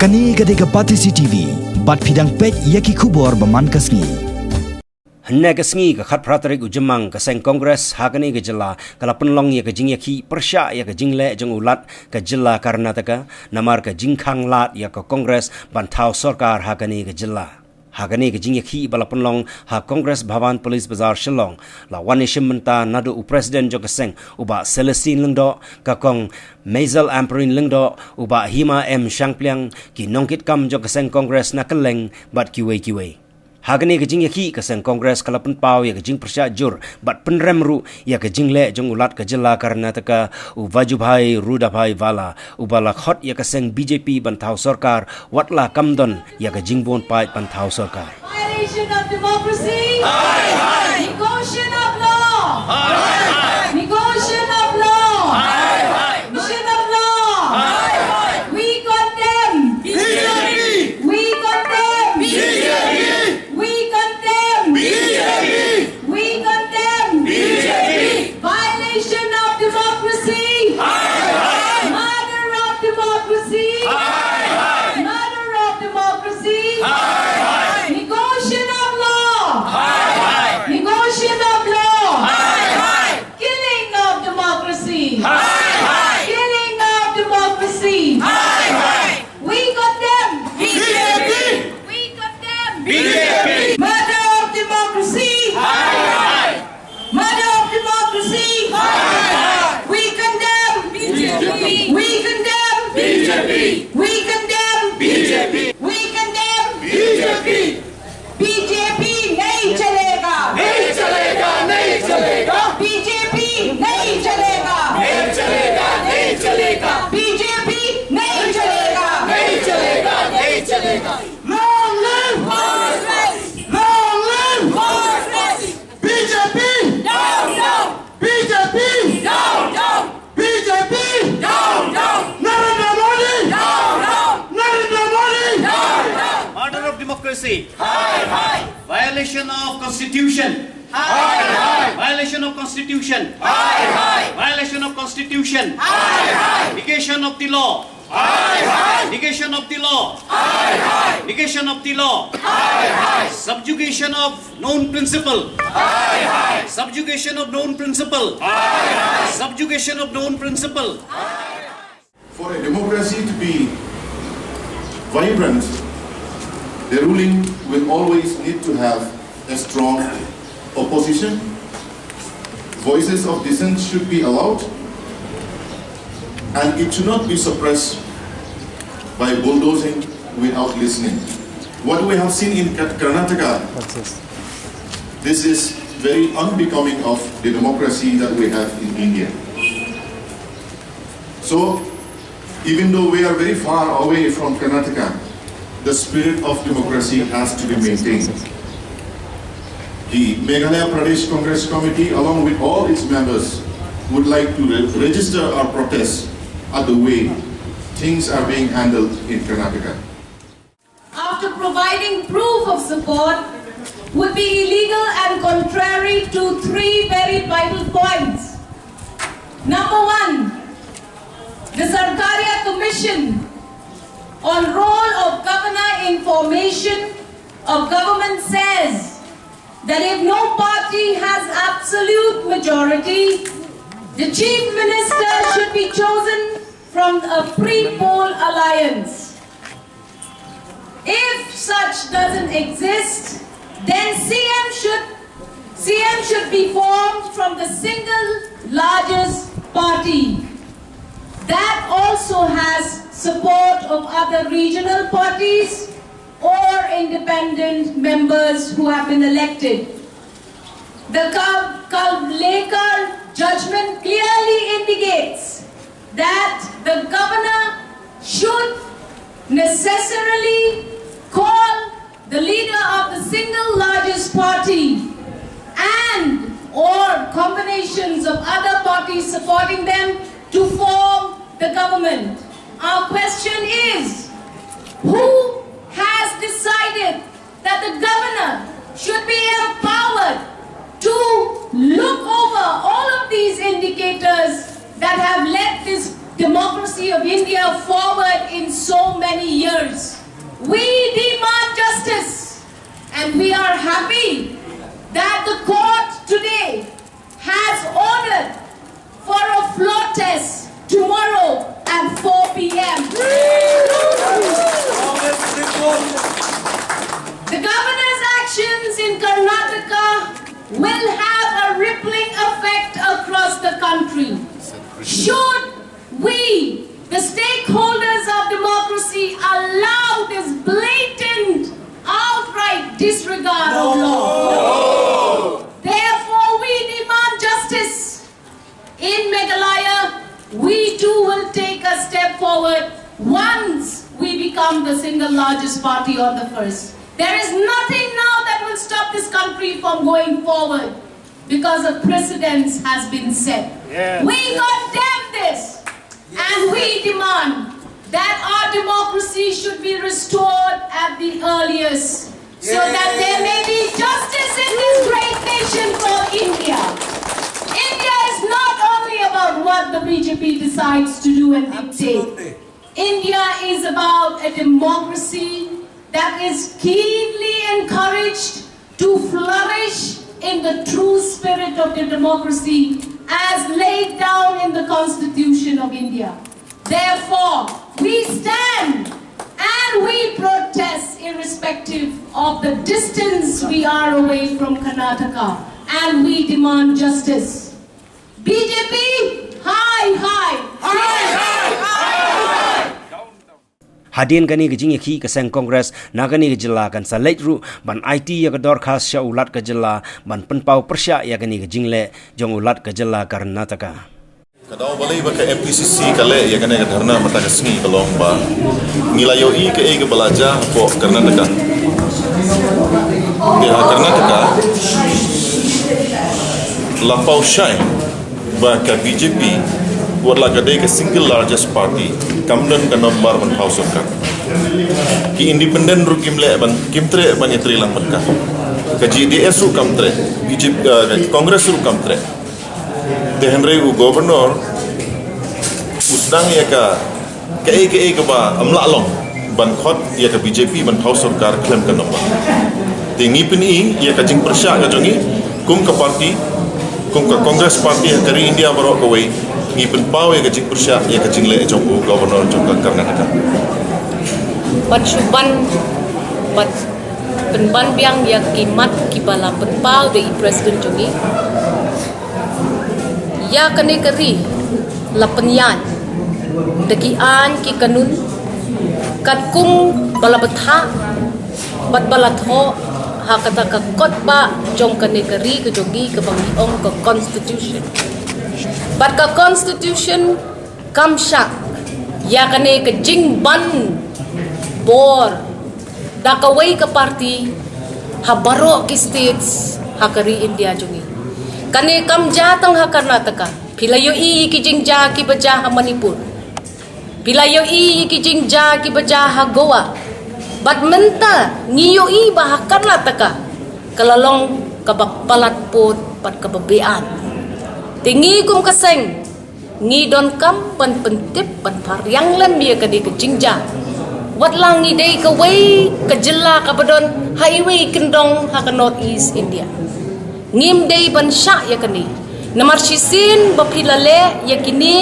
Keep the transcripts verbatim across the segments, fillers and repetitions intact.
Kane ka dei ka Batesi T V, bad phi dang peit ïa ki khubor ba man ka sngi. Hynne ka sngi ka khatphra tarik u Jymmang ka seng Congress ha kane ka jylla ka la pynlong ïa ka jingïakhih pyrshah ïa ka jingleh jong u Lat ka jylla Karnataka, namar ka jingkhang lad ïa ka Congress ban thaw sorkar ha kane ka jylla. Ha kane ka jingïakhih ba la pynlong ha Congress Bhavan Police Bazar Shillong, la wan ïashim bynta naduh u President jong ka seng u Bah Celestine Lyngdoh, ka Kong Maisel Ampareen Lyngdoh, u Bah Hima M Shangpliang, ki nongkitkam jong ka seng Congress na kylleng bad kiwei kiwei. Ha kane ka jingïakhih ka seng Congress ka la pynpaw ïa ka jingpyrshah jur bad pynrem ruh ïa ka jingleh jong u Lat ka jylla Karnataka, u Vajubhai Rudabhai Valla, uba la khot ïa ka seng B J P ban thaw sorkar, wat la kam don ïa ka jingbun paid ban thaw sorkar. Violation of democracy. Negotiation of law. Negotiation of law. Negotiation of law. We condemn. We condemn. We condemn. We condemn. Violation of democracy. Murder of democracy. Murder of democracy. Negotiation of law. Negotiation of law. Killing of democracy. Killing of democracy. We condemn. B J P. We condemn. B J P. Murder of democracy. Murder of democracy. We condemn. B J P. We condemn. B J P. We condemn. B J P. We condemn. B J P. B J P नहीं चलेगा। नहीं चलेगा, नहीं चलेगा। B J P नहीं चलेगा। नहीं चलेगा, नहीं चलेगा। B J P नहीं चलेगा। नहीं चलेगा, नहीं चलेगा। Long live! Long live! B J P! Down, down! B J P! Down, down! B J P! Down, down! Narendra Modi! Down, down! Narendra Modi! Down, down! Murder of democracy. Hai, hai! Violation of constitution. Hai, hai! Violation of constitution. Hai, hai! Violation of constitution. Hai, hai! Negation of the law. Hai, hai! Negation of the law. Hai, hai! Negation of the law. Hai, hai! Subjugation of known principle. Hai, hai! Subjugation of known principle. Hai, hai! Subjugation of known principle. For a democracy to be vibrant, the ruling will always need to have a strong opposition. Voices of dissent should be allowed, and it should not be suppressed by bulldozing without listening. What we have seen in Ka-, Karnataka, this is very unbecoming of the democracy that we have in India. So, even though we are very far away from Karnataka, the spirit of democracy has to be maintained. The Meghalaya Pradesh Congress Committee, along with all its members, would like to re-, register our protest at the way things are being handled in Karnataka. After providing proof of support, would be illegal and contrary to three very vital points. Number one, the Sarkaria Commission on role of governor in formation of government says that if no party has absolute majority, the chief minister should be chosen from a pre-poll alliance. If such doesn't exist, then C M should, C M should be formed from the single largest party. That also has support of other regional parties or independent members who have been elected. The Ka-, Kavlekar judgment clearly indicates that the governor should necessarily call the leader of the single largest party and or combinations of other parties supporting them to form the government. Our question is, who has decided that the governor should be empowered to look over all of these indicators that have led this democracy of India forward in so many years? We are happy that the court today has ordered for a floor test tomorrow at four p.m. The governor's actions in Karnataka will have a rippling effect across the country. Should we, the stakeholders of democracy, allow this blatant, outright disregard of law? Therefore, we demand justice. In Meghalaya, we too will take a step forward once we become the single largest party on the first. There is nothing now that will stop this country from going forward because a precedence has been set. We condemn this and we demand that our democracy should be restored at the earliest so that there may be justice in this great nation called India. India is not only about what the B J P decides to do and dictate. India is about a democracy that is keenly encouraged to flourish in the true spirit of the democracy as laid down in the Constitution of India. Therefore, we stand and we protest irrespective of the distance we are away from Karnataka, and we demand justice. B J P, hi, hi. Hadien kane ka jingïakhih, ka seng Congress na kane ka jylla kan sa leit ruh ban aiti ïa ka dorkhas sha u Lat ka jylla ban pynpaw pyrshah ïa kane ka jingleh jong u Lat ka jylla Karnataka. Ka daw balei ba ka M P C C ka leh ïa kane ka dharna mynta ka sngi ka long ba ngi la ïohi kaei kaba la jia hapoh Karnataka. Te ha Karnataka la paw shai ba ka B J P, wat la ka dei ka single largest party, kam don ka nombar ban thaw sorkar. Ki independent ruh kim leh ban, kim treh ban ïatrei lang bad ka. Ka J D S ruh kam treh, B J P, eh, ka Congress ruh kam treh. Te hynrei u governor u sdang ïa ka kaei kaei kaba ym lah long ban khot ïa ka B J P ban thaw sorkar khlem ka nombar. Te ngi pyni ïa ka jingpyrshah ka jong ngi kum ka party, kum ka Congress Party ha ka ri India baroh kawei, ngi pynpaw ïa ka jingpyrshah ïa ka jingleh jong u governor jong ka Karnataka. Ban shu ban, ban pynban biang ïa ki mat kiba la pynpaw da i president jong ngi. Ïa kane ka ri la pynïaid da ki aiñ ki kanun katkum ba la bthah bad ba la thoh ha kata ka kot ba jong kane ka ri ka jong ngi kaba ngi ong ka constitution. Bad ka constitution kam shah ïa kane ka jingban bor da kawei ka party ha baroh ki states ha ka ri India jong ngi. Kane kam jia tang ha Karnataka. Phi la ïohi ki jingjia kiba jia ha Manipur. Phi la ïohi ki jingjia kiba jia ha Goa. Bad mynta ngi ïohi ba ha Karnataka ka la long kaba palat pud bad kaba beaiñ. Te ngi kum ka seng ngi donkam ban pyntip ban phariang lem ïa kane ka jingjia. Wat la ngi dei kawei ka jylla kaba don ha iwei i kyndong ha ka North East India. Ngim dei ban shah ïa kane. Namar shisien ba phi la leh ïa kine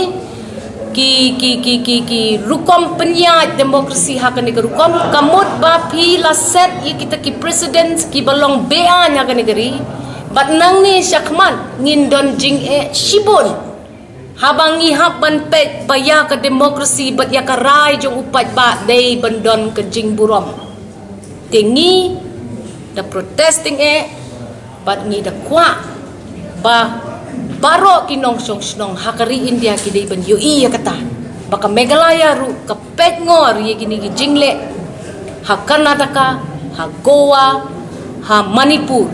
ki ki ki ki ki rukom pynïaid democracy ha kane ka rukom ka mut ba phi la set ïa kita ki precedents kiba long beaiñ ha kane ka ri. Bad nangne shakhmat ngin don jingeh shibun. Haba ngi hap ban peit ba ïa ka democracy bad ïa ka rai jong u paidbah dei ban don ka jingburom. Te ngi da protest tyngeh bad ngi da kwah ba baroh ki nongshong shnong ha ka ri India ki dei ban ïohi ïa kata ba ka Meghalaya ruh ka peit ngor ïa kine ki jingleh ha Karnataka, ha Goa, ha Manipur.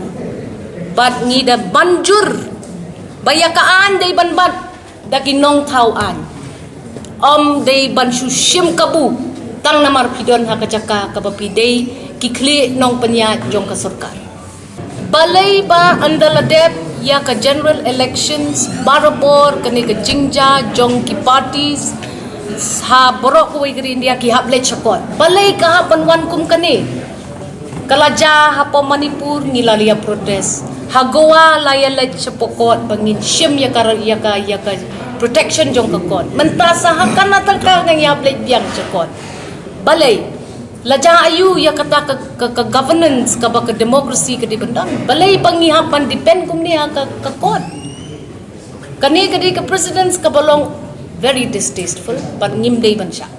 Bad ngi da ban jur ba ïa ka aiñ dei ban bat da ki nongthaw aiñ. Ym dei ban shu shim kabu tang namar phi don ha ka jaka kaba phi dei ki khlieh nongpynïaid jong ka sorkar. Balei ba ynda la dep ïa ka general elections barabor kane ka jingjia jong ki parties ha baroh kawei ka ri India ki hap leit sha kot. Balei ka hap ban wan kum kane? Ka la jia hapoh Manipur ngi la ïa protest. Ha Goa la ïa leit shapoh court ba ngin shim ïa ka, ïa ka, ïa ka protection jong ka court. Mynta sa ha Karnataka ngi ïa leit biang sha court. Balei? La jia aiu ïa kata ka, ka, ka governance kaba ka democracy ka dei ban don? Balei ba ngi hap ban depend kumne ha ka, ka court? Kane ka dei ka precedence kaba long very distasteful, bad ngim dei ban shah.